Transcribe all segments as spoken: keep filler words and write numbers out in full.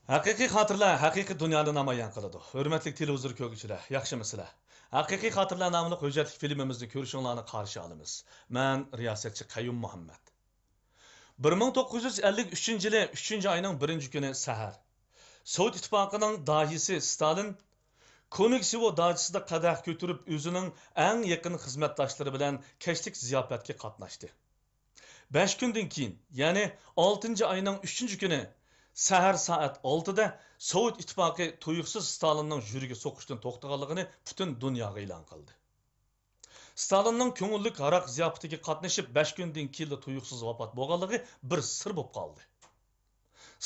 ھەقىقىي خاتىرىلەر ھەقىقىي دۇنيانى نامايان قىلىدۇ. ھۆرمەتلىك تېلېۋىزور كۆرگۈچىلەر، ياخشىمۇسىلەر؟ ھەقىقىي خاتىرىلەر ناملىق ھۆججەتلىك فىلىمىمىزنى كۆرۈشۈڭلارنى قارشى ئالىمىز. مەن رىياسەتچى قەييۇم مۇھەممەد. بىر مىڭ توققۇز يۈز ئەللىك ئۈچىنچى يىلى ئۈچىنچى ئاينىڭ بىرىنچى كۈنى سەھەر، سوۋېت ئىتتىپاقىنىڭ داھىيسى ستالىن كونىگسېۋو داچىسىدا قەدەھ كۆتۈرۈپ، ئۆزىنىڭ ئەڭ يېقىن خىزمەتداشلىرى بىلەن كەچلىك زىياپەتكە قاتناشتى. بەش كۈندىن كېيىن، يەنى ئالتىنچى ئاينىڭ ئۈچىنچى كۈنى سەھەر سائەت ئالتىدە سوۋېت ئىتتىپاقى تۇيۇقسىز ستالىننىڭ يۈرىكى سوقۇشتىن توختىغانلىقىنى پۈتۈن دۇنياغا ئېلان قىلدى. ستالىننىڭ كۆڭۈللۈك ھاراق زىياپىتىگە قاتنىشىپ، بەش كۈندىن كېيىنلا تۇيۇقسىز ۋاپات بولغانلىقى بىر سىر بولۇپ قالدى.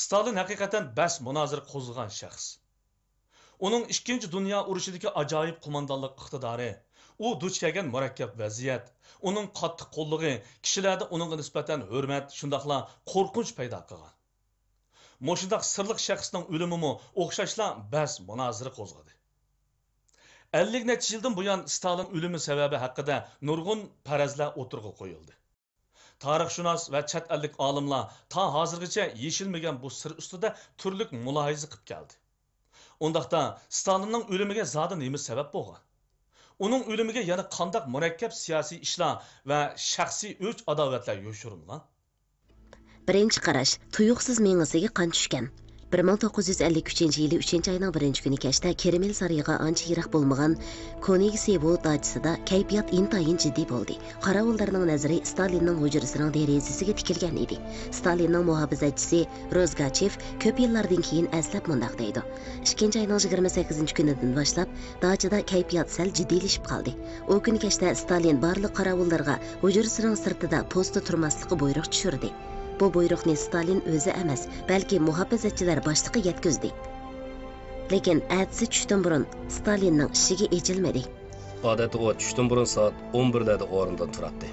ستالىن ھەقىقەتەن بەس مۇنازىرە قوزغىغان شەخس. ئۇنىڭ ئىككىنچى دۇنيا ئۇرۇشىدىكى ئاجايىپ قوماندانلىق ئىقتىدارى، ئۇ دۇچ كەلگەن مۇرەككەپ ۋەزىيەت، ئۇنىڭ قاتتىق قوللۇقى كىشىلەردە ئۇنىڭغا نىسبەتەن ھۆرمەت، شۇنداقلا قورقۇنچ پەيدا قىلغان. مۇشۇنداق سىرلىق شەخسنىڭ ئۆلۈمىمۇ ئوخشاشلا بەس مۇنازىرە قوزغىدى. ئەللىك نەچچە يىلدىن بۇيان ستالىن ئۆلۈمى سەۋەبى ھەققىدە نۇرغۇن پەرەزلەر ئوتتۇرىغا قويۇلدى. تارىخشۇناس ۋە چەت ئەللىك ئالىملار تا ھازىرغىچە يېشىلمىگەن بۇ سىر ئۈستىدە تۈرلۈك مۇلاھىزە قىلىپ كەلدى. ئۇنداقتا، ستالىننىڭ ئۆلۈمىگە زادى نېمە سەۋەب بولغان؟ ئۇنىڭ ئۆلۈمىگە يەنە قانداق مۇرەككەپ سىياسىي ئىشلار ۋە شەخسىي ئۆچ-ئاداۋەتلەر يوشۇرۇنغان؟ بىرىنچى قاراش، تۇيۇقسىز مېڭىسىگە قان چۈشكەن. بىر مىڭ توققۇز يۈز ئەللىك ئۈچىنچى يىلى ئۈچىنچى ئاينىڭ بىرىنچى كۈنى كەچتە كرېمىل سارىيىغا ئانچە يىراق بولمىغان كونىگسېۋو داچىسىدا كەيپىيات ئىنتايىن جىددىي بولدى. قاراۋۇللارنىڭ نەزىرى ستالىننىڭ ھۇجرىسىنىڭ دېرىزىسىگە تىكىلگەن ئىدى. ستالىننىڭ مۇھاپىزەتچىسى روزگاچېف كۆپ يىللاردىن كېيىن ئەسلەپ مۇنداق دەيدۇ: ئىككىنچى ئاينىڭ يىگىرمە سەككىزىنچى كۈنىدىن باشلاپ داچىدا كەيپىيات سەل جىددىيلىشىپ قالدى. ئۇ كۈنى كەچتە ستالىن بارلىق قاراۋۇللارغا ھۇجرىسىنىڭ سىرتىدا پوستتا تۇرماسلىققا بۇيرۇق چۈشۈردى. بۇ بۇيرۇقنى ستالىن ئۆزى ئەمەس، بەلكى مۇھاپىزەتچىلەر باشلىقى يەتكۈزدى. لېكىن ئەتىسى چۈشتىن بۇرۇن ستالىننىڭ ئىشىكى ئېچىلمىدى. ئادەتتە ئۇ چۈشتىن بۇرۇن سائەت ئون بىرلەردە ئورنىدىن تۇراتتى.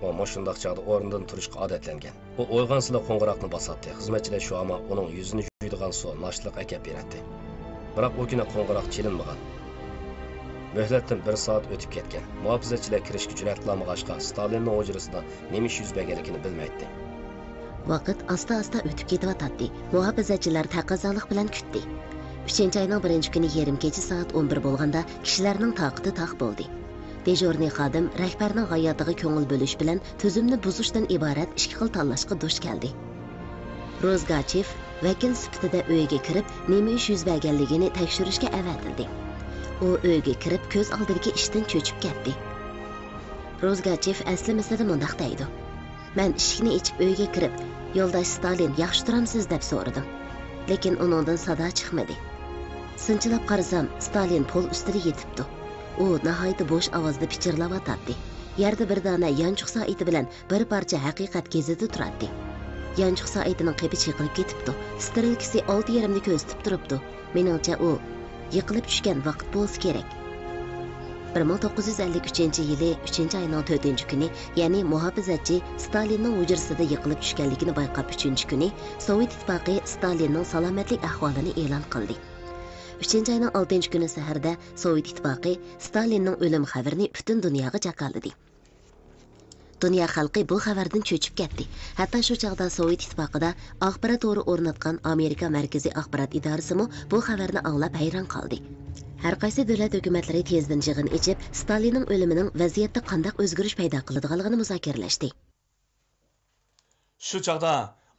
ئۇ مۇشۇنداق چاغدا ئورنىدىن تۇرۇشقا ئادەتلەنگەن. ئۇ ئويغانسىلا قوڭغۇراقنى باساتتى. خىزمەتچىلەر شۇ ھامان ئۇنىڭ يۈزىنى جۇيىدىغان سۇ، ناشتىلىق ئەكەپ بېرەتتى. بىراق ئۇ كۈنى قوڭغۇراق چېلىنمىغان. مۆھلەتتىن بىر سائەت ئۆتۈپ كەتكەن. مۇھاپىزەتچىلەر كىرىشكە جۈرئەت قىلالمىغاچقا، ستالىننىڭ ھۇجرىسىدا نېمە ئىش يۈز بەرگەنلىكىنى بىلمەيتتى. ۋاقىت ئاستا-ئاستا ئۆتۈپ كېتىۋاتاتتى. مۇھاپىزەتچىلەر تەقەززالىق بىلەن كۈتتى. ئۈچىنچى ئاينىڭ بىرىنچى كۈنى يېرىم كېچە سائەت ئون بىر بولغاندا كىشىلەرنىڭ تاقىتى تاق بولدى. دېژۇرنىي خادىم رەھبەرنىڭ ھاياتىغا كۆڭۈل بۆلۈش بىلەن تۈزۈمنى بۇزۇشتىن ئىبارەت ئىككى خىل تاللاشقا دۇچ كەلدى. روزگاچېف ۋەكىل سۈپىتىدە ئۆيگە كىرىپ، نېمە ئىش يۈز بەرگەنلىكىنى تەكشۈرۈشكە ئەۋەتىلدى. ئۇ ئۆيگە كىرىپ، كۆز ئالدىدىكى ئىشتىن چۆچۈپ كەتتى. روزگاچېف ئەسلىمىسىدە مۇنداق دەيدۇ: مەن ئىشىكنى ئېچىپ ئۆيگە كىرىپ، يولداش ستالىن، ياخشى تۇرامسىز؟ دەپ سورىدىم. لېكىن ئۇنىڭدىن سادا چىقمىدى. سىنچىلاپ قارىسام، ستالىن پول ئۈستىدە يېتىپتۇ. ئۇ ناھايىتى بوش ئاۋازدا پىچىرلاۋاتاتتى. يەردە بىر دانە يانچۇق سائىتى بىلەن بىر پارچە ھەقىقەت گېزىتى تۇراتتى. يانچۇق سائىتىنىڭ قېپى چېقىلىپ كېتىپتۇ. سترېلكىسى ئالتە يېرىمنى كۆرسىتىپ تۇرۇپتۇ. مېنىڭچە، ئۇ يىقىلىپ چۈشكەن ۋاقىت بولسا كېرەك. بىر مىڭ توققۇز يۈز ئەللىك ئۈچىنچى يىلى ئۈچىنچى ئاينىڭ تۆتىنچى كۈنى، يەنى مۇھاپىزەتچى ستالىننىڭ ھۇجرىسىدا يىقىلىپ چۈشكەنلىكىنى بايقاپ، ئۈچىنچى كۈنى سوۋېت ئىتتىپاقى ستالىننىڭ سالامەتلىك ئەھۋالىنى ئېلان قىلدى. ئۈچىنچى ئاينىڭ ئالتىنچى كۈنى سەھەردە سوۋېت ئىتتىپاقى ستالىننىڭ ئۆلۈم خەۋىرىنى پۈتۈن دۇنياغا جاكارلىدى. دۇنيا خەلقى بۇ خەۋەردىن چۆچۈپ كەتتى. ھەتتا شۇ چاغدا سوۋېت ئىتتىپاقىدا ئاخبارات تورى ئورناتقان ئامېرىكا مەركىزىي ئاخبارات ئىدارىسىمۇ بۇ خەۋەرنى ئاڭلاپ ھەيران قالدى. ھەرقايسى دۆلەت ھۆكۈمەتلىرى تېزدىن يىغىن ئېچىپ، ستالىننىڭ ئۆلۈمىنىڭ ۋەزىيەتتە قانداق ئۆزگىرىش پەيدا قىلىدىغانلىقىنى مۇزاكىرىلەشتى. شۇ چاغدا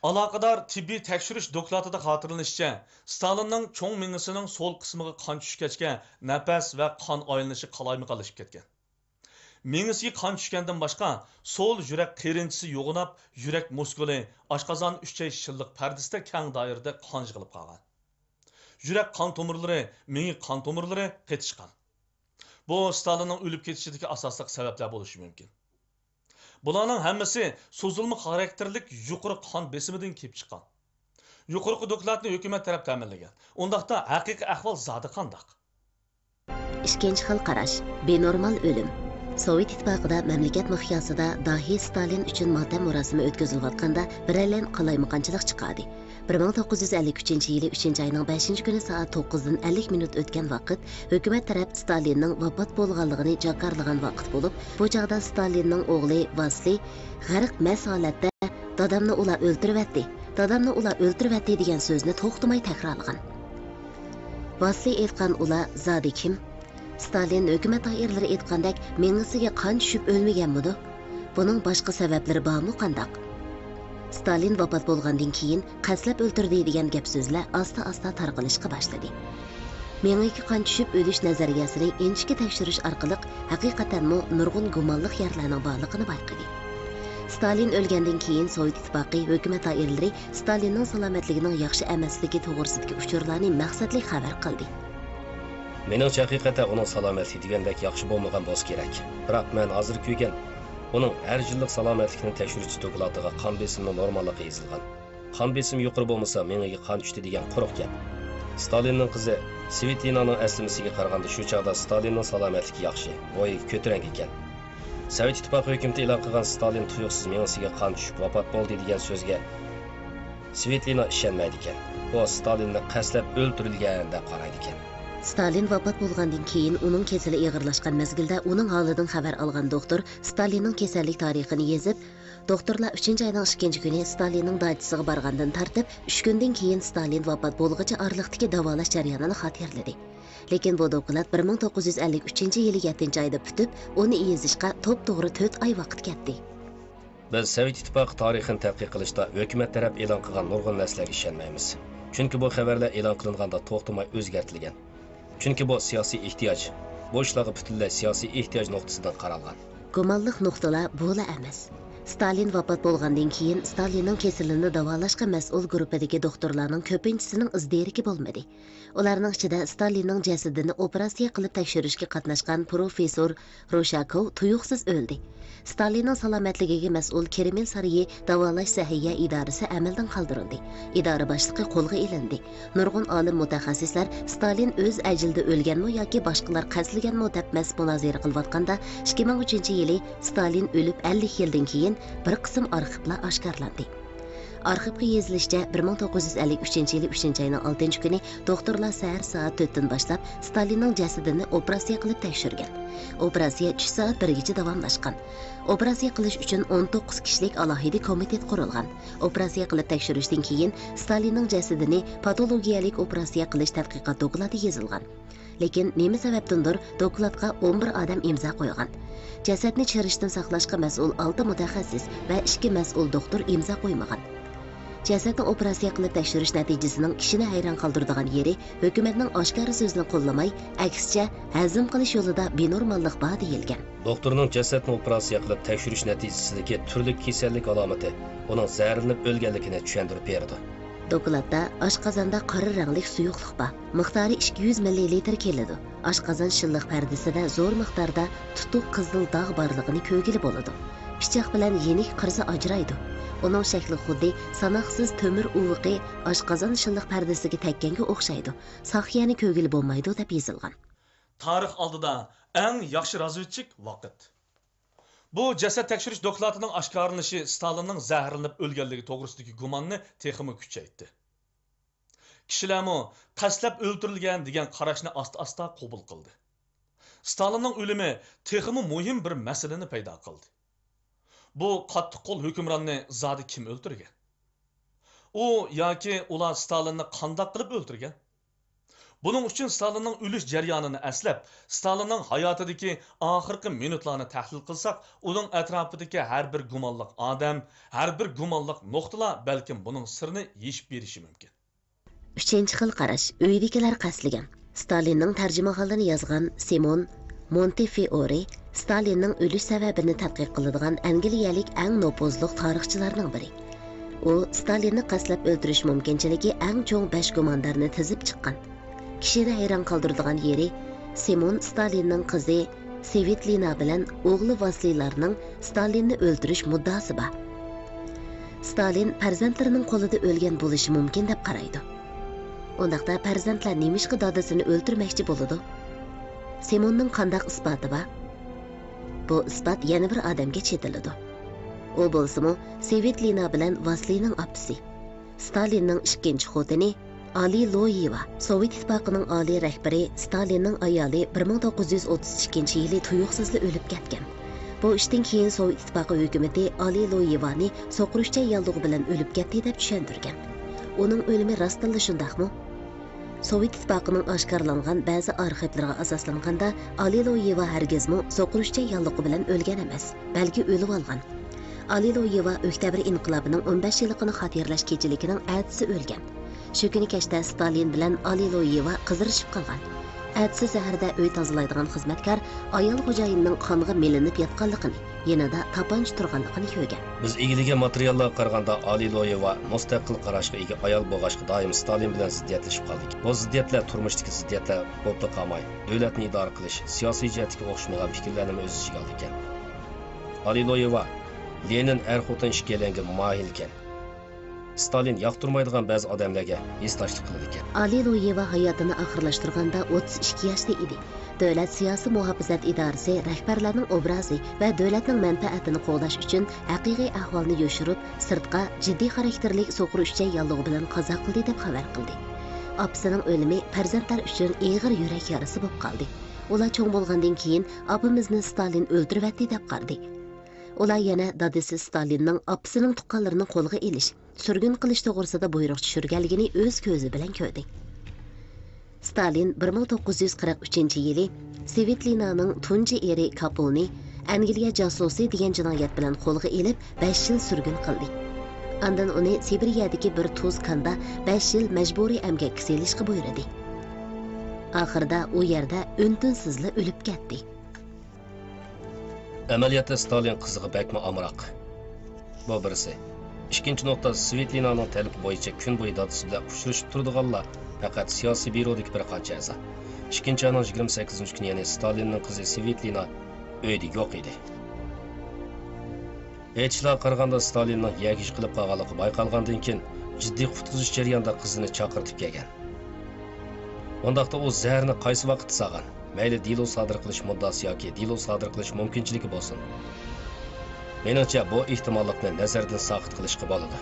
ئالاقىدار تېببىي تەكشۈرۈش دوكلاتىدا خاتىرىلىنىشىچە، ستالىننىڭ چوڭ مېڭىسىنىڭ سول قىسمىغا قان چۈشكەچكە، نەپەس ۋە قان ئايلىنىشى قالايمىقانلىشىپ كەتكەن. مېڭىسىگە قان چۈشكەندىن باشقا، سول يۈرەك قېرىنچىسى يوغىناپ، يۈرەك مۇسكۇلى، ئاشقازان ئۈچەي شىللىق پەردىسىدە كەڭ دائىرىدە قان يىغىلىپ قالغان. يۈرەك قان تومۇرلىرى، مېڭە قان تومۇرلىرى قېتىشقان. بۇ ستالىننىڭ ئۆلۈپ كېتىشىدىكى ئاساسلىق سەۋەبلەر بولۇشى مۇمكىن. بۇلارنىڭ ھەممىسى سوزۇلما خاراكتېرلىك يۇقىرى قان بېسىمىدىن كېلىپ چىققان. يۇقىرىقى دوكلاتنى ھۆكۈمەت تەرەپ تەمىنلىگەن. ئۇنداقتا ھەقىقىي ئەھۋال زادى قانداق؟ ئىككىنچى خىل قاراش، بىنورمال ئۆلۈم. سوۋېت ئىتتىپاقىدا مەملىكەت مىقياسىدا داھىي ستالىن ئۈچۈن ماتەم مۇراسىمى ئۆتكۈزۈلۈۋاتقاندا، بىرەرلەيلەن قالايمىقانچىلىق چىقاردى. بىر مىڭ توققۇز يۈز ئەللىك ئۈچىنچى يىلى ئۈچىنچى ئاينىڭ بەشىنچى كۈنى سائەت توققۇزدىن ئەللىك مىنۇت ئۆتكەن ۋاقىت، ھۆكۈمەت تەرەپ ستالىننىڭ ۋاپات بولغانلىقىنى جاكارلىغان ۋاقىت بولۇپ، بۇ چاغدا ستالىننىڭ ئوغلى ۋاسلىي غەرق مەست ھالەتتە، دادامنى ئۇلار ئۆلتۈرۈۋەتتى، دادامنى ئۇلار ئۆلتۈرۈۋەتتى دېگەن سۆزنى توختىماي تەكرارلىغان. ۋاسلىي ئېيتقان ئۇلار زادى كىم؟ ستالىن ھۆكۈمەت دائىرىلىرى ئېيتقاندەك مېڭىسىگە قان چۈشۈپ ئۆلمىگەنمىدۇ؟ بۇنىڭ باشقا سەۋەبلىرى بارمۇ قانداق؟ ستالىن ۋاپات بولغاندىن كېيىن قەستلەپ ئۆلتۈردى دېگەن گەپ-سۆزلەر ئاستا-ئاستا تارقىلىشقا باشلىدى. مېڭىگە قان چۈشۈپ ئۆلۈش نەزەرىيەسىنى ئىنچىكە تەكشۈرۈش ئارقىلىق ھەقىقەتەنمۇ نۇرغۇن گۇمانلىق يەرلەرنىڭ بارلىقىنى بايقىدى. ستالىن ئۆلگەندىن كېيىن سوۋېت ئىتتىپاقى ھۆكۈمەت دائىرىلىرى ستالىننىڭ سالامەتلىكىنىڭ ياخشى ئەمەسلىكى توغرىسىدىكى ئۇچۇرلارنى مەقسەتلىك خەۋەر قىلدى. مېنىڭچە، ھەقىقەتەن ئۇنىڭ سالامەتلىكى دېگەندەك ياخشى بولمىغان بولسا كېرەك. بىراق مەن ھازىر كۆرگەن، ئۇنىڭ ھەر يىللىق سالامەتلىكنى تەكشۈرۈش دوكلاتىغا قان بېسىمنىڭ نورماللىقى يېزىلغان. قان بېسىمى يۇقىرى بولمىسا، مېڭىگە قان چۈشتى دېگەن قۇرۇق گەپ. ستالىننىڭ قىزى سۋېتلىنانىڭ ئەسلىمىسىگە قارىغاندا، شۇ چاغدا ستالىننىڭ سالامەتلىكى ياخشى، روھى كۆتۈرەڭگۈ ئىكەن. سوۋېت ئىتتىپاقى ھۆكۈمىتى ئېلان قىلغان ستالىن تۇيۇقسىز مېڭىسىگە قان چۈشۈپ ۋاپات بولدى دېگەن سۆزگە سۋېتلىنا ئىشەنمەيدىكەن. ئۇ ستالىننى قەستلەپ ئۆلتۈرۈلگەن دەپ قارايدىكەن. ستالىن ۋاپات بولغاندىن كېيىن ئۇنىڭ كېسىلى ئېغىرلاشقان مەزگىلدە ئۇنىڭ ھالىدىن خەۋەر ئالغان دوختۇر ستالىننىڭ كېسەللىك تارىخىنى يېزىپ، دوختۇرلار ئۈچىنچى ئاينىڭ ئىككىنچى كۈنى ستالىننىڭ داچىسىغا بارغاندىن تارتىپ، ئۈچ كۈندىن كېيىن ستالىن ۋاپات بولغۇچە ئارىلىقتىكى داۋالاش جەريانىنى خاتىرىلىدى. لېكىن بۇ دوكلات بىر مىڭ توققۇز يۈز ئەللىك ئۈچىنچى يىلى يەتتىنچى ئايدا پۈتۈپ، ئۇنى يېزىشقا توپتوغرا تۆت ئاي ۋاقىت كەتتى. بىز سوۋېت ئىتتىپاقى تارىخىنى تەتقىق قىلىشتا ھۆكۈمەت تەرەپ ئېلان قىلغان نۇرغۇن نەرسىلەرگە ئىشەنمەيمىز. چۈنكى بۇ خەۋەرلەر ئېلان قىلىنغاندا توختىماي ئۆزگەرتىلگەن. چۈنكى بۇ سىياسىي ئېھتىياج. بۇ ئىشلارغا پۈتۈنلەي سىياسىي ئېھتىياج نۇقتىسىدىن قارالغان. گۇمانلىق نۇقتىلار بۇلا ئەمەس. ستالىن ۋاپات بولغاندىن كېيىن، ستالىننىڭ كېسىلىنى داۋالاشقا مەسئۇل گۇرۇپپىدىكى دوختۇرلارنىڭ كۆپىنچىسىنىڭ ئىز دېرىكى بولمىدى. ئۇلارنىڭ ئىچىدە ستالىننىڭ جەسىتىنى ئوپېراتسىيە قىلىپ تەكشۈرۈشكە قاتناشقان پروفېسسور روشاكوۋ تۇيۇقسىز ئۆلدى. ستالىننىڭ سالامەتلىكىگە مەسئۇل كرېمل سارىيى داۋالاش سەھىيە ئىدارىسى ئەمەلدىن قالدۇرۇلدى. ئىدارە باشلىقى قولغا ئېلىندى. نۇرغۇن ئالىم مۇتەخەسسىسلەر ستالىن ئۆز ئەجىلىدە ئۆلگەنمۇ ياكى باشقىلار قەستلىگەنمۇ دەپ مەس مۇنازىرە قىلىۋاتقاندا، ئىككى مىڭ ئۈچىنچى يىلى ستالىن ئۆلۈپ ئەللىك يىلدىن كېيىن بىر قىسىم ئارخىپلار ئاشكارىلاندى. ئارخىپقا يېزىلىشىچە، بىر مىڭ توققۇز يۈز ئەللىك ئۈچىنچى يىلى ئۈچىنچى ئاينىڭ ئالتىنچى كۈنى دوختۇرلار سەھەر سائەت تۆتتىن باشلاپ ستالىننىڭ جەسىتىنى ئوپېراتسىيە قىلىپ تەكشۈرگەن. ئوپېراتسىيە چۈش سائەت بىرگىچە داۋاملاشقان. ئوپېراتسىيە قىلىش ئۈچۈن ئون توققۇز كىشىلىك ئالاھىدە كومىتېت قۇرۇلغان. ئوپېراتسىيە قىلىپ تەكشۈرۈشتىن كېيىن، ستالىننىڭ جەسىتىنى پاتولوگىيەلىك ئوپېراتسىيە قىلىش تەتقىقات دوكلاتى يېزىلغان. لېكىن نېمە سەۋەبتىندۇر دوكلاتقا ئون بىر ئادەم ئىمزا قويغان. جەسەتنى چىرىشتىن ساقلاشقا مەسئۇل ئالتە مۇتەخەسسىس ۋە ئىككى مەسئۇل دوختۇر ئىمزا قويمىغان. جەسەتنى ئوپېراتسىيە قىلىپ تەكشۈرۈش نەتىجىسىنىڭ كىشىنى ھەيران قالدۇرىدىغان يېرى، ھۆكۈمەتنىڭ ئاشكارا سۆزىنى قوللىماي، ئەكسىچە، ھەزىم قىلىش يولىدا بىنورماللىق بار دېيىلگەن. دوختۇرنىڭ جەسەتنى ئوپېراتسىيە قىلىپ تەكشۈرۈش نەتىجىسىدىكى تۈرلۈك كېسەللىك ئالامىتى ئۇنىڭ زەھەرلىنىپ ئۆلگەنلىكىنى چۈشەندۈرۈپ بېرىدۇ. دوكلاتتا ئاشقازاندا قارا رەڭلىك سۇيۇقلۇق بار، مىقدارى ئىككى يۈز مىللىلىتىر كېلىدۇ. ئاشقازان شىللىق پەردىسىدە زور مىقداردا تۇتۇق قىزىل داغ بارلىقىنى كۆرگىلى بولىدۇ. پىچاق بىلەن يېنىك قىرسا ئاجرايدۇ. ئۇنىڭ شەكلى خۇددى ساناقسىز تۆمۈر ئۇۋىقى ئاشقازان شىللىق پەردىسىگە تەگكەنگە ئوخشايدۇ. ساق يەرنى كۆرگىلى بولمايدۇ، دەپ يېزىلغان. تارىخ ئالدىدا ئەڭ ياخشى رازۋېدچىك ۋاقىت. بۇ جەسەت تەكشۈرۈش دوكلاتىنىڭ ئاشكارىلىنىشى ستالىننىڭ زەھەرلىنىپ ئۆلگەنلىكى توغرىسىدىكى گۇماننى تېخىمۇ كۈچەيتتى. كىشىلەرمۇ قەستلەپ ئۆلتۈرۈلگەن دېگەن قاراشنى ئاستا-ئاستا قوبۇل قىلدى. ستالىننىڭ ئۆلۈمى تېخىمۇ مۇھىم بىر مەسىلىنى پەيدا قىلدى. بۇ قاتتىق قول ھۆكۈمراننى زادى كىم ئۆلتۈرگەن؟ ئۇ ياكى ئۇلار ستالىننى قانداق قىلىپ ئۆلتۈرگەن؟ بۇنىڭ ئۈچۈن ستالىننىڭ ئۆلۈش جەريانىنى ئەسلەپ، ستالىننىڭ ھاياتىدىكى ئاخىرقى مىنۇتلارنى تەھلىل قىلساق، ئۇنىڭ ئەتراپىدىكى ھەر بىر گۇمانلىق ئادەم، ھەر بىر گۇمانلىق نۇقتىلار بەلكىم بۇنىڭ سىرىنى يېشىپ بېرىشى مۇمكىن. ئۈچىنچى خىل قاراش، ئۆيدىكىلەر قەستلىگەن. ستالىننىڭ تەرجىمىھالىنى يازغان سىمون مونتېفىئورى ستالىننىڭ ئۆلۈش سەۋەبىنى تەتقىق قىلىدىغان ئەنگلىيەلىك ئەڭ نوپۇزلۇق تارىخچىلارنىڭ بىرى. ئۇ ستالىننى قەستلەپ ئۆلتۈرۈش مۇمكىنچىلىكى ئەڭ چوڭ بەش گۇماندارنى تىزىپ چىققان. كىشىنى ھەيران قالدۇرىدىغان يېرى، سىمون ستالىننىڭ قىزى سۋېتلىنا بىلەن ئوغلى ۋاسلىيلارنىڭ ستالىننى ئۆلتۈرۈش مۇددىئاسى بار. ستالىن پەرزەنتلىرىنىڭ قولىدا ئۆلگەن بولۇشى مۇمكىن دەپ قارايدۇ. ئۇنداقتا پەرزەنتلەر نېمىشقا دادىسىنى ئۆلتۈرمەكچى بولىدۇ؟ سىموننىڭ قانداق ئىسپاتى بار؟ بۇ ئىسپات يەنە بىر ئادەمگە چېتىلىدۇ. ئۇ بولسىمۇ سۋېتلىنا بىلەن ۋاسلىينىڭ ئاپىسى. ستالىننىڭ ئىككىنچى خوتۇنى ئالى لويېۋا، سوۋېت ئىتتىپاقىنىڭ ئالىي رەھبىرى ستالىننىڭ ئايالى بىر مىڭ توققۇز يۈز ئوتتۇز ئىككىنچى يىلى تۇيۇقسىزلا ئۆلۈپ كەتكەن. بۇ ئىشتىن كېيىن سوۋېت ئىتتىپاقى ھۆكۈمىتى ئالىي لويېۋانى سوقۇر ئۈچەي ياللۇغى بىلەن ئۆلۈپ كەتتى دەپ چۈشەندۈرگەن. ئۇنىڭ ئۆلۈمى راستتىنلا شۇنداقمۇ؟ سوۋېت ئىتتىپاقىنىڭ ئاشكارىلانغان بەزى ئارخىپلىرىغا ئاساسلانغاندا، ئالىي لويېۋا ھەرگىزمۇ سوقۇر ئۈچەي ياللۇغى بىلەن ئۆلگەن ئەمەس، بەلكى ئۆلۈۋالغان. ئالىي لويېۋا ئۆكتەبىر ئىنقىلابىنىڭ ئون بەش يىللىقىنى خاتىرىلەش كېچىلىكىنىڭ ئەتىسى ئۆلگەن. شۇ كۈنى كەچتە ستالىن بىلەن ئالىي لويېۋا قىزىرىشىپ قالغان. ئەتىسى سەھەردە ئۆي تازىلايدىغان خىزمەتكار ئايال خوجايىننىڭ قانغا مىلىنىپ ياتقانلىقىنى، يېنىدا تاپانچا تۇرغانلىقىنى كۆرگەن. بىز ئىگىلىگەن ماتېرىياللارغا قارىغاندا، ئالىي لويېۋا مۇستەقىل قاراشقا ئىگە ئايال بولغاچقا، دائىم ستالىن بىلەن زىددىيەتلىشىپ قالدى. بۇ زىددىيەتلەر تۇرمۇشتىكى زىددىيەتلەر بولۇپلا قالماي، دۆلەتنى ئىدارە قىلىش، سىياسىي جەھەتتىكى ئوخشىمىغان پىكىرلەرنىمۇ ئۆز ئىچىگە ئالىدىكەن. ئالىي لويېۋا لېنىن ئەر-خوتۇن ئىككىيلەنگە ماھىركەن. ستالىن ياقتۇرمايدىغان بەزى ئادەملەرگە ھېسداشلىق قىلىدىكەن. ئالىي لويېۋا ھاياتىنى ئاخىرلاشتۇرغاندا ئوتتۇز ئىككى ياشتا ئىدى. دۆلەت سىياسىي مۇھاپىزەت ئىدارىسى رەھبەرلەرنىڭ ئوبرازى ۋە دۆلەتنىڭ مەنپەئەتىنى قوغداش ئۈچۈن ھەقىقىي ئەھۋالنى يوشۇرۇپ، سىرتقا جىددىي خاراكتېرلىك سوقۇر ئۈچەي ياللۇغى بىلەن قازا قىلدى دەپ خەۋەر قىلدى. ئاپىسىنىڭ ئۆلۈمى پەرزەنتلەر ئۈچۈن ئېغىر يۈرەك يارىسى بولۇپ قالدى. ئۇلار چوڭ بولغاندىن كېيىن ئاپىمىزنى ستالىن ئۆلتۈرۈۋەتتى دەپ قارىدى. ئۇلار يەنە دادىسى ستالىننىڭ ئاپىسىنىڭ تۇغقانلىرىنى قولغا ئېلىش، سۈرگۈن قىلىش توغرىسىدا بۇيرۇق چۈشۈرگەنلىكىنى ئۆز كۆزى بىلەن كۆردى. ستالىن بىر مىڭ توققۇز يۈز قىرىق ئۈچىنچى يىلى سۋېتلىنانىڭ تۇنجى ئېرى كاپۇلنى ئەنگلىيە جاسۇسى دېگەن جىنايەت بىلەن قولغا ئېلىپ، بەش يىل سۈرگۈن قىلدى. ئاندىن ئۇنى سىبىرىيەدىكى بىر تۇز كاندا بەش يىل مەجبۇرىي ئەمگەككە سېلىشقا بۇيرۇدى. ئاخىرىدا ئۇ يەردە ئۈن-تىنسىزلا ئۆلۈپ كەتتى. ئەمەلىيەتتە ستالىن قىزىغا بەكمۇ ئامراق. بۇ بىرسى. ئىككىنچى نۇقتا، سۋېتلىنانىڭ تەلىپى بويىچە كۈن بويى دادىسى بىلەن ئۇچرىشىپ تۇرىدىغانلار پەقەت سىياسىي بيۇرودىكى بىر قانچە ئەزا. ئىككىنچى ئاينىڭ يىگىرمە سەككىزىنچى كۈنى، يەنى ستالىننىڭ قىزى سۋېتلىنا ئۆيدە يوق ئىدى. ئېيتىشلارغا قارىغاندا، ستالىننىڭ يەكۈچ قېلىپ قالغانلىقى بايقالغاندىن كېيىن، جىددىي قۇتقۇزۇش جەريانىدا قىزىنى چاقىرتىپ كەلگەن. ئۇنداقتا ئۇ زەھەرنى قايسى ۋاقىتتا سالغان؟ مەيلى دېلو سادىر قىلىش مۇددىئاسى ياكى دېلو سادىر قىلىش مۇمكىنچىلىكى بولسۇن. مېنىڭچە، بۇ ئېھتىماللىقنى نەزەردىن ساقىت قىلىشقا بولىدۇ.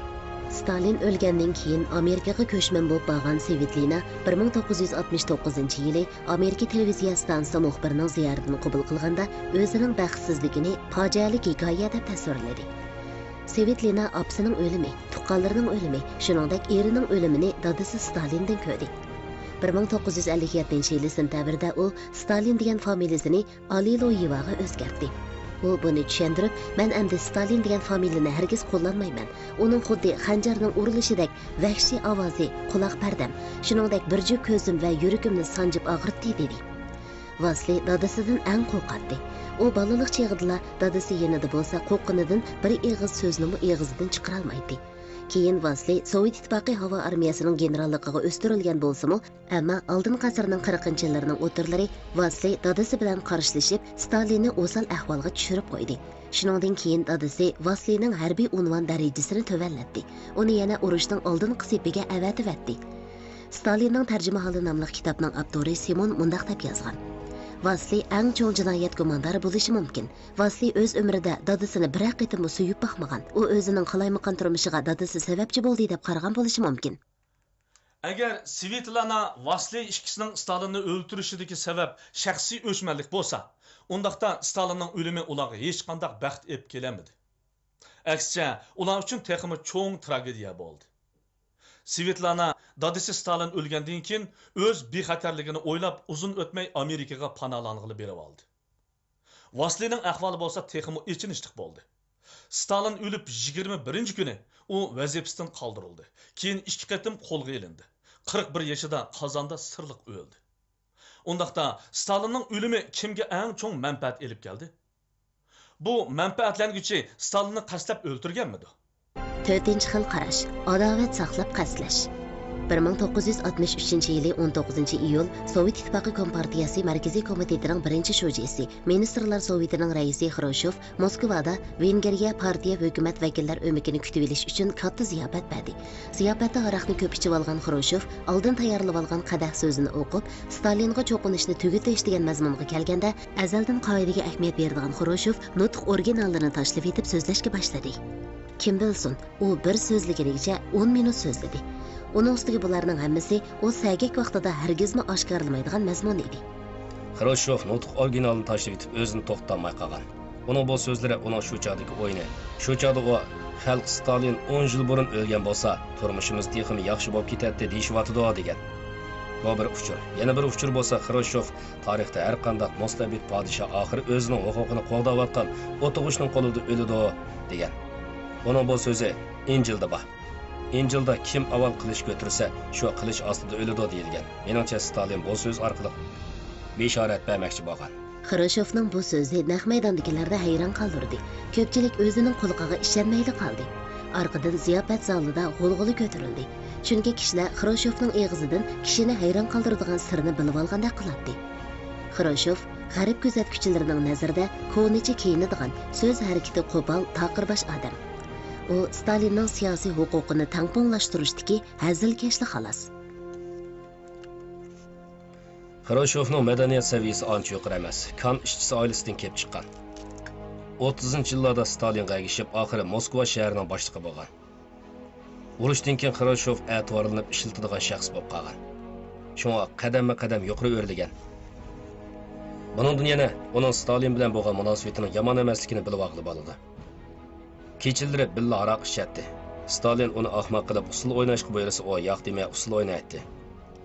ستالىن ئۆلگەندىن كېيىن ئامېرىكىغا كۆچمەن بولۇپ بارغان سۋېتلىنا بىر مىڭ توققۇز يۈز ئاتمىش توققۇزىنچى يىلى ئامېرىكا تېلېۋىزىيە ئىستانسىسى مۇخبىرىنىڭ زىيارىتىنى قوبۇل قىلغاندا، ئۆزىنىڭ بەختسىزلىكىنى پاجىئەلىك ھېكايە دەپ تەسۋىرلىدى. سۋېتلىنا ئاپىسىنىڭ ئۆلۈمى، تۇغقانلىرىنىڭ ئۆلۈمى، شۇنىڭدەك ئېرىنىڭ ئۆلۈمىنى دادىسى ستالىندىن كۆردى. بىر مىڭ توققۇز يۈز ئەللىك يەتتىنچى يىلى سېنتەبىردە ئۇ ستالىن دېگەن فامىلىسىنى ئالىلويېۋاغا ئۆزگەرتتى. ئۇ بۇنى چۈشەندۈرۈپ، مەن ئەمدى ستالىن دېگەن فامىلىنى ھەرگىز قوللانمايمەن. ئۇنىڭ خۇددى خەنجەرنىڭ ئۇرۇلۇشىدەك ۋەھشىي ئاۋازى قۇلاق پەردەم، شۇنىڭدەك بىر جۈپ كۆزۈم ۋە يۈرىكىمنى سانجىپ ئاغرىتتى، دېدى. ۋاسلىي دادىسىدىن ئەڭ قورقاتتى. ئۇ بالىلىق چېغىدىلا دادىسى يېنىدا بولسا قورققىنىدىن بىر ئېغىز سۆزنىمۇ ئېغىزىدىن چىقىرالمايتتى. كېيىن ۋاسلىي سوۋېت ئىتتىپاقى ھاۋا ئارمىيەسىنىڭ گېنېراللىقىغا ئۆستۈرۈلگەن بولسىمۇ، ئەمما ئالدىنقى ئەسىرنىڭ قىرىقىنچى يىللىرىنىڭ ئوتتۇرىلىرى ۋاسلىي دادىسى بىلەن قارشىلىشىپ، ستالىننى ئوسال ئەھۋالغا چۈشۈرۈپ قويدى. شۇنىڭدىن كېيىن دادىسى ۋاسلىينىڭ ھەربىي ئۇنۋان دەرىجىسىنى تۆۋەنلەتتى. ئۇنى يەنە ئۇرۇشنىڭ ئالدىنقى سېپىگە ئەۋەتىۋەتتى. ستالىننىڭ تەرجىمىھالى ناملىق كىتابنىڭ ئاپتورى سىمون مۇنداق دەپ يازغان: ۋاسلىي ئەڭ چوڭ جىنايەت گۇماندارى بولۇشى مۇمكىن. ۋاسلىي ئۆز ئۆمرىدە دادىسىنى بىرەر قېتىممۇ سۆيۈپ باقمىغان. ئۇ ئۆزىنىڭ قالايمىقان تۇرمۇشىغا دادىسى سەۋەبچى بولدى دەپ قارىغان بولۇشى مۇمكىن. ئەگەر سۋېتلانا ۋاسلىي ئىككىسىنىڭ ستالىننى ئۆلتۈرۈشىدىكى سەۋەب شەخسىي ئۆچمەنلىك بولسا، ئۇنداقتا ستالىننىڭ ئۆلۈمى ئۇلارغا ھېچقانداق بەخت ئېلىپ كېلەلمىدى. ئەكسىچە، ئۇلار ئۈچۈن تېخىمۇ چوڭ تراگېدىيە بولدى. سۋېتلانا دادىسى ستالىن ئۆلگەندىن كېيىن ئۆز بىخەتەرلىكىنى ئويلاپ، ئۇزۇن ئۆتمەي ئامېرىكىغا پاناھلانغىلى بېرىۋالدى. ۋاسلىينىڭ ئەھۋالى بولسا تېخىمۇ ئېچىنىشلىق بولدى. ستالىن ئۆلۈپ يىگىرمە بىرىنچى كۈنى ئۇ ۋەزىپىسىدىن قالدۇرۇلدى. كېيىن ئىككى قېتىم قولغا ئېلىندى. قىرىق بىر يېشىدا قازاندا سىرلىق ئۆلدى. ئۇنداقتا، ستالىننىڭ ئۆلۈمى كىمگە ئەڭ چوڭ مەنپەئەت ئېلىپ كەلدى؟ بۇ مەنپەئەتلەنگۈچى ستالىننى قەستلەپ ئۆلتۈرگەنمىدۇ؟ تۆتىنچى خىل قاراش، ئاداۋەت ساقلاپ قەستلەش. بىر مىڭ توققۇز يۈز ئاتمىش ئۈچىنچى يىلى ئون توققۇزىنچى ئىيۇل سوۋېت ئىتتىپاقى كومپارتىيەسى مەركىزىي كومىتېتىنىڭ بىرىنچى شۇجىسى، مىنىستىرلار سوۋېتىنىڭ رەئىسى خرۇشچوف موسكۋادا ۋېنگىرىيە پارتىيە ھۆكۈمەت ۋەكىللەر ئۆمىكىنى كۈتۈۋېلىش ئۈچۈن كاتتا زىياپەت بەردى. زىياپەتتە ھاراقنى كۆپ ئىچىۋالغان خرۇشچوف ئالدىن تەييارلىۋالغان قەدەھ سۆزىنى ئوقۇپ، ستالىنغا چوقۇنۇشنى تۈگىتىش دېگەن مەزمۇنغا كەلگەندە، ئەزەلدىن قائىدىگە ئەھمىيەت بېرىدىغان خرۇشچوف نۇتۇق ئورىگىناللىرىنى تاشلىۋېتىپ سۆزلەشكە باشلىدى. كىم بىلسۇن، ئۇ بىر سۆزلىگىنىگىچە ئون مىنۇت سۆزلىدى. ئۇنىڭ ئۈستىگە بۇلارنىڭ ھەممىسى ئۇ سەگەك ۋاقتىدا ھەرگىزمۇ ئاشكارىلىمايدىغان مەزمۇن ئىدى. خرۇشچوف نۇتۇق ئورىگىنالىنى تاشلىۋېتىپ ئۆزىنى توختىتالماي قالغان. ئۇنىڭ بۇ سۆزلىرى ئۇنىڭ شۇ چاغدىكى ئويىنى. شۇ چاغدا ئۇ، «خەلق ستالىن ئون يىل بۇرۇن ئۆلگەن بولسا، تۇرمۇشىمىز تېخىمۇ ياخشى بولۇپ كېتەتتى» دېيىشىۋاتىدۇ، دېگەن. بۇ بىر ئۇچۇر. يەنە بىر ئۇچۇر بولسا، خرۇشچوف تارىختا ھەر قانداق مۇستەبىت پادىشاھ ئاخىرى ئۆزىنىڭ ھوقۇقىنى قوغداۋاتقان ئوتتۇغۇچنىڭ قولىدا ئۆلىدۇ، دېگەن. ئۇنىڭ بۇ سۆزى ئىنجىلدا بار. ئىنجىلدا «كىم ئاۋۋال قىلىچ كۆتۈرسە، شۇ قىلىچ ئاستىدا ئۆلىدۇ» دېيىلگەن. مېنىڭچە، ستالىن بۇ سۆز ئارقىلىق بېشارەت بەرمەكچى بولغان. خرۇشچوفنىڭ بۇ سۆزى نەق مەيداندىكىلەرنى ھەيران قالدۇردى. كۆپچىلىك ئۆزىنىڭ قۇلىقىغا ئىشەنمەيلا قالدى. ئارقىدىن زىياپەت زالىدا غۇلغۇلا كۆتۈرۈلدى. چۈنكى كىشىلەر خرۇشچوفنىڭ ئېغىزىدىن كىشىنى ھەيران قالدۇرىدىغان سىرنى بىلىۋالغاندەك قىلاتتى. خرۇشچوف غەرب كۆزەتكۈچىلىرىنىڭ نەزىرىدە كونىچە كىيىنىدىغان، سۆز ھەرىكىتى قوپال، تاقىرباش ئادەم. ئۇ ستالىننىڭ سىياسىي ھوقۇقىنى تەڭپۇڭلاشتۇرۇشتىكى ھەزىلكەشلا خالاس. خرۇشچوفنىڭ مەدەنىيەت سەۋىيەسى ئانچە يۇقىرى ئەمەس. كان ئىشچىسى ئائىلىسىدىن كېلىپ چىققان. ئوتتۇزىنچى يىللاردا ستالىنغا ئەگىشىپ، ئاخىرى موسكۋا شەھىرىنىڭ باشلىقى بولغان. ئۇرۇشتىن كېيىن خرۇشچوف ئەتىۋارلىنىپ ئىشلىتىدىغان شەخس بولۇپ قالغان. شۇڭا قەدەممۇ قەدەم يۇقىرى ئۆرلىگەن. بۇنىڭدىن يەنە ئۇنىڭ ستالىن بىلەن بولغان مۇناسىۋىتىنىڭ يامان ئەمەسلىكىنى بىلىۋالغىلى بولىدۇ. كېچىلىرى بىللە ھاراق ئىچەتتى. ستالىن ئۇنى ئاخماق قىلىپ ئۇسسۇل ئويناشقا بۇيرۇسا، ئۇ ياق دېمەي ئۇسسۇل ئوينايتتى.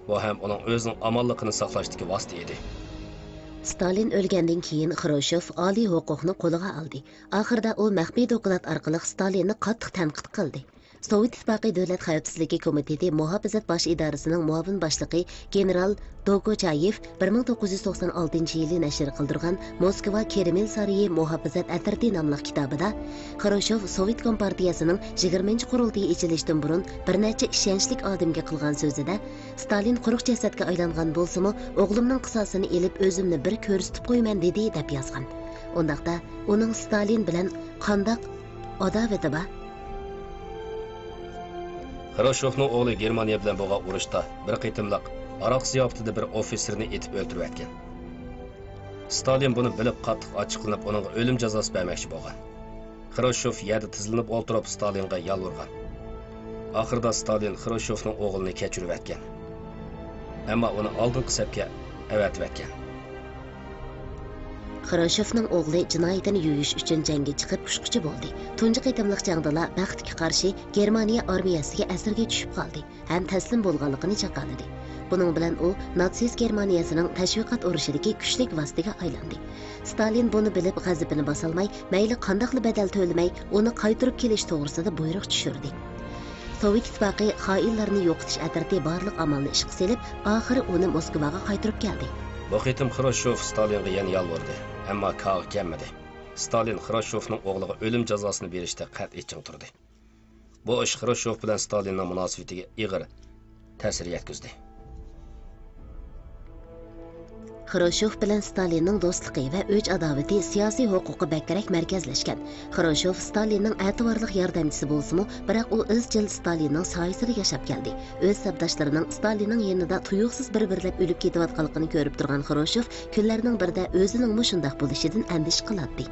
بۇ ھەم ئۇنىڭ ئۆزىنىڭ ئامانلىقىنى ساقلاشتىكى ۋاسىتە ئىدى. ستالىن ئۆلگەندىن كېيىن خرۇشچوف ئالىي ھوقۇقنى قولىغا ئالدى. ئاخىرىدا ئۇ مەخپىي دوكلات ئارقىلىق ستالىننى قاتتىق تەنقىد قىلدى. سوۋېت ئىتتىپاقى دۆلەت خەۋپسىزلىكى كومىتېتى مۇھاپىزەت باش ئىدارىسىنىڭ مۇئاۋىن باشلىقى گېنېرال دوگوچايېف بىر مىڭ توققۇز يۈز توقسان ئالتىنچى يىلى نەشر قىلدۇرغان موسكۋا كرېمل سارىيى مۇھاپىزەت ئەترىتى ناملىق كىتابىدا، خرۇشچوف سوۋېت كومپارتىيەسىنىڭ يىگىرمىنچى قۇرۇلتىيى ئېچىلىشتىن بۇرۇن بىر نەچچە ئىشەنچلىك ئادەمگە قىلغان سۆزىدە، ستالىن قۇرۇق جەسەتكە ئايلانغان بولسىمۇ، ئوغلۇمنىڭ قىساسىنى ئېلىپ، ئۆزۈمنى بىر كۆرسىتىپ قويىمەن، دېدى، دەپ يازغان. ئۇنداقتا، ئۇنىڭ ستالىن بىلەن قانداق ئاداۋىتى بار؟ خرۇشچوفنىڭ ئوغلى گېرمانىيە بىلەن بولغان ئۇرۇشتا بىر قېتىملىق ھاراق زىياپىتىدە بىر ئوفىتسېرنى ئېتىپ ئۆلتۈرۈۋەتكەن. ستالىن بۇنى بىلىپ، قاتتىق ئاچچىقلىنىپ، ئۇنىڭغا ئۆلۈم جازاسى بەرمەكچى بولغان. خرۇشچوف يەردە تىزلىنىپ ئولتۇرۇپ، ستالىنغا يالۋۇرغان. ئاخىرىدا ستالىن خرۇشچوفنىڭ ئوغلىنى كەچۈرۈۋەتكەن. ئەمما ئۇنى ئالدىنقى سەپكە ئەۋەتىۋەتكەن. خرۇشچوفنىڭ ئوغلى جىنايىتىنى يۇيۇش ئۈچۈن جەڭگە چىقىپ، ئۇچقۇچى بولدى. تۇنجى قېتىملىق جەڭدىلا بەختكە قارشى گېرمانىيە ئارمىيەسىگە ئەسىرگە چۈشۈپ قالدى ھەم تەسلىم بولغانلىقىنى جاكارلىدى. بۇنىڭ بىلەن ئۇ ناتسىست گېرمانىيەسىنىڭ تەشۋىقات ئۇرۇشىدىكى كۈچلۈك ۋاسىتىگە ئايلاندى. ستالىن بۇنى بىلىپ، غەزىپىنى باسالماي، مەيلى قانداقلا بەدەل تۆلىمەي، ئۇنى قايتۇرۇپ كېلىش توغرىسىدا بۇيرۇق چۈشۈردى. سوۋېت ئىتتىپاقى خائىنلارنى يوقىتىش ئەترىتى بارلىق ئامالنى ئىشقا سېلىپ، ئاخىرى ئۇنى موسكۋاغا قايتۇرۇپ كەلدى. بۇ قېتىم خرۇشچوف ستالىنغا يەنە يالۋۇردى، ئەمما كارغا كەلمىدى. ستالىن خرۇشچوفنىڭ ئوغلىغا ئۆلۈم جازاسىنى بېرىشتە قەتئىي چىڭ تۇردى. بۇ ئىش خرۇشچوف بىلەن ستالىننىڭ مۇناسىۋىتىگە ئېغىر تەسىر يەتكۈزدى. خرۇشچوف بىلەن ستالىننىڭ دوستلۇقى ۋە ئۆچ-ئاداۋىتى سىياسىي ھوقۇققا بەكرەك مەركەزلەشكەن. خرۇشچوف ستالىننىڭ ئەتىۋارلىق ياردەمچىسى بولسىمۇ، بىراق ئۇ ئىزچىل ستالىننىڭ سايىسىدا ياشاپ كەلدى. ئۆز سەپداشلىرىنىڭ ستالىننىڭ يېنىدا تۇيۇقسىز بىر-بىرلەپ ئۆلۈپ كېتىۋاتقانلىقىنى كۆرۈپ تۇرغان خرۇشچوف كۈنلەرنىڭ بىرىدە ئۆزىنىڭمۇ شۇنداق بولۇشىدىن ئەندىشە قىلاتتى.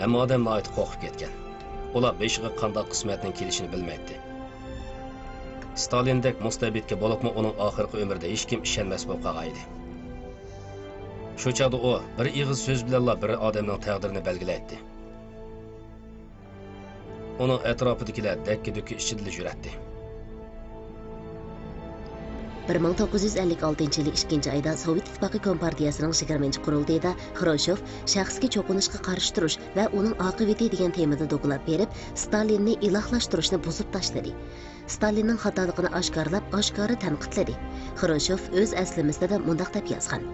ھەممە ئادەم ناھايىتى قورقۇپ كەتكەن. ئۇلار بېشىغا قانداق قىسمەتنىڭ كېلىشىنى بىلمەيتتى. ستالىندەك مۇستەبىتكە، بولۇپمۇ ئۇنىڭ ئاخىرقى ئۆمرىدە ھېچكىم ئىشەنمەس بولۇپ قالغان ئىدى. شۇ چاغدا ئۇ بىر ئېغىز سۆز بىلەنلا بىر ئادەمنىڭ تەقدىرىنى بەلگىلەيتتى. ئۇنىڭ ئەتراپىدىكىلەر دەككە-دۈككە ئىچىدىلا يۈرەتتى. بىر مىڭ توققۇز يۈز ئەللىك ئالتىنچى يىلى ئىككىنچى ئايدا سوۋېت ئىتتىپاقى كومپارتىيەسىنىڭ يىگىرمىنچى قۇرۇلتىيىدا خرۇشچوف شەخسكە چوقۇنۇشقا قارشى تۇرۇش ۋە ئۇنىڭ ئاقىۋىتى دېگەن تېمىدا دوكلات بېرىپ، ستالىننى ئىلاھلاشتۇرۇشنى بۇزۇپ تاشلىدى. ستالىننىڭ خاتالىقىنى ئاشكارىلاپ، ئاشكارا تەنقىدلىدى. خرۇشچوف ئۆز ئەسلىمىسىدە مۇنداق دەپ يازغان: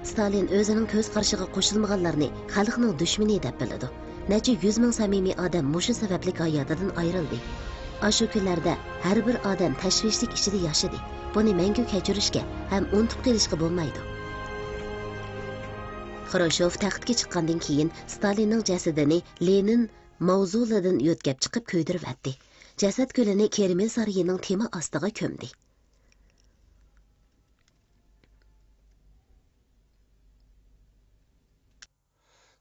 ستالىن ئۆزىنىڭ كۆز قارىشىغا قوشۇلمىغانلارنى خەلقنىڭ دۈشمىنى دەپ بىلىدۇ. نەچچە يۈز مىڭ سەمىمىي ئادەم مۇشۇ سەۋەبلىك ھاياتىدىن ئايرىلدى. ئاشۇ كۈنلەردە ھەر بىر ئادەم تەشۋىشلىك ئىچىدە ياشىدى. بۇنى مەڭگۈ كەچۈرۈشكە ھەم ئۇنتۇپ قېلىشقا بولمايدۇ. خرۇشچوف تەختكە چىققاندىن كېيىن، ستالىننىڭ جەسىتىنى لېنىن ماۋزولىدىن يۆتكەپ چىقىپ كۆيدۈرۈۋەتتى. جەسەت كۆلىنى كرېمل سارىيىنىڭ تېما ئاستىغا كۆمدى.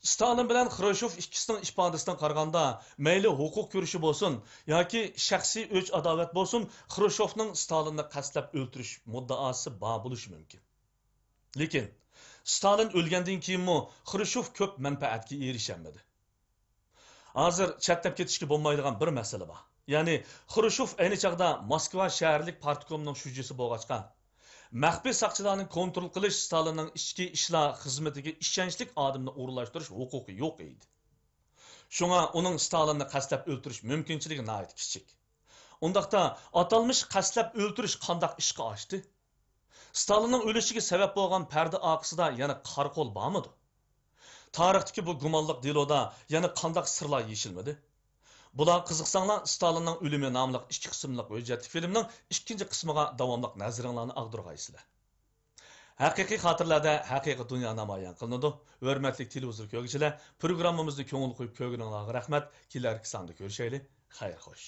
ستالىن بىلەن خرۇشچوف ئىككىسىنىڭ ئىپادىسىدىن قارىغاندا، مەيلى ھوقۇق كۈرىشى بولسۇن ياكى شەخسىي ئۆچ-ئاداۋەت بولسۇن، خرۇشچوفنىڭ ستالىننى قەستلەپ ئۆلتۈرۈش مۇددىئاسى بار بولۇشى مۇمكىن. لېكىن ستالىن ئۆلگەندىن كېيىنمۇ خرۇشچوف كۆپ مەنپەئەتكە ئېرىشەلمىدى. ھازىر چەتنەپ كېتىشكە بولمايدىغان بىر مەسىلە بار. يەنى خرۇشچوف ئەينى چاغدا موسكۋا شەھەرلىك پارتكومنىڭ شۇجىسى بولغاچقا، مەخپىي ساقچىلارنى كونترول قىلىش، ستالىننىڭ ئىچكى ئىشلار خىزمىتىگە ئىشەنچلىك ئادەمنى ئورۇنلاشتۇرۇش ھوقۇقى يوق ئىدى. شۇڭا ئۇنىڭ ستالىننى قەستلەپ ئۆلتۈرۈش مۇمكىنچىلىكى ناھايىتى كىچىك. ئۇنداقتا ئاتالمىش قەستلەپ ئۆلتۈرۈش قانداق ئىشقا ئاشتى؟ ستالىننىڭ ئۆلۈشىگە سەۋەب بولغان پەردە ئارقىسىدا يەنە قارا قول بارمىدۇ؟ تارىختىكى بۇ گۇمانلىق دېلودا يەنە قانداق سىرلار يېشىلمىدى؟ بۇلارغا قىزىقساڭلار، ستالىننىڭ ئۆلۈمى ناملىق ئىككى قىسىملىق ھۆججەتلىك فىلىمنىڭ ئىككىنچى قىسمىغا داۋاملىق نەزىرىڭلارنى ئاغدۇرغايسىلەر. ھەقىقىي خاتىرىلەردە ھەقىقىي دۇنيا نامايان قىلىنىدۇ. ھۆرمەتلىك تېلېۋىزور كۆرگۈچىلەر، پروگراممىمىزنى كۆڭۈل قويۇپ كۆرگىنىڭلارغا رەھمەت. كېلەركى ساندا كۆرۈشەيلى. خەير خوش.